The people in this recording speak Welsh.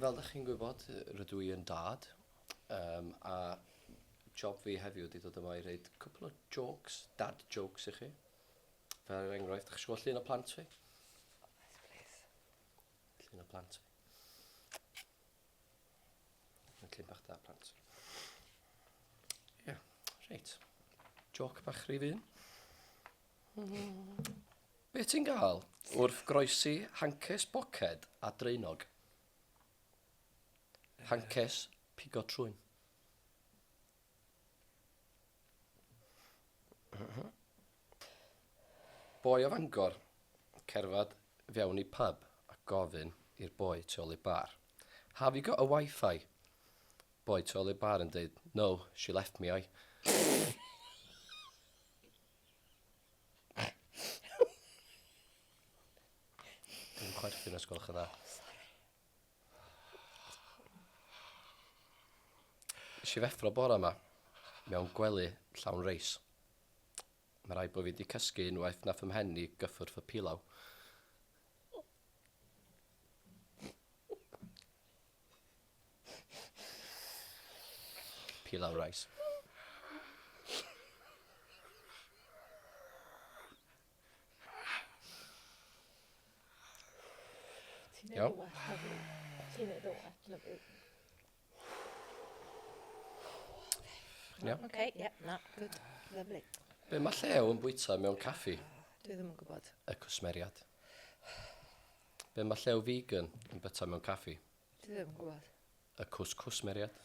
Fel dach chi'n gwybod, rydw i yn dad, um, a job fi heddiw ydy dod yma i reid cwpl o jokes, dad jokes i chi. Fel er enghraifft, dach chi eisiau gweld llun o plant fi? Yes, please. Llun o plant fi. Llun bach da, plant. Ie, yeah, reit. Joc bach rhif un. Be ti'n gael wrth groesi hances boced a draenog? Hances pigo trwyn. Boi o Fangor, cerdded fewn i pub a gofyn i'r boi tu ôl i'r bar, Have you got a Wi-Fi? Boi tu ôl i'r bar yn deud, No, she left me, oi. Dwi'n chwerthin os gwelwch yn dda. Nes i ddeffro bore yma mewn gwely llawn reis. Mae rhaid bod fi wedi cysgu unwaith nath fy mhen i gyffwrdd fy pilaw. Pilau rice. Ti'n neud yn well na fi. Ti'n neud yn well na fi. Iawn. Okay, yeah, na, good. Lovely. Be mae llew yn bwyta mewn caffi? Dwi ddim yn gwybod. Y cwsmeriad. Be mae llew vegan yn byta mewn caffi? Dwi ddim yn gwybod. Y cws cwsmeriad.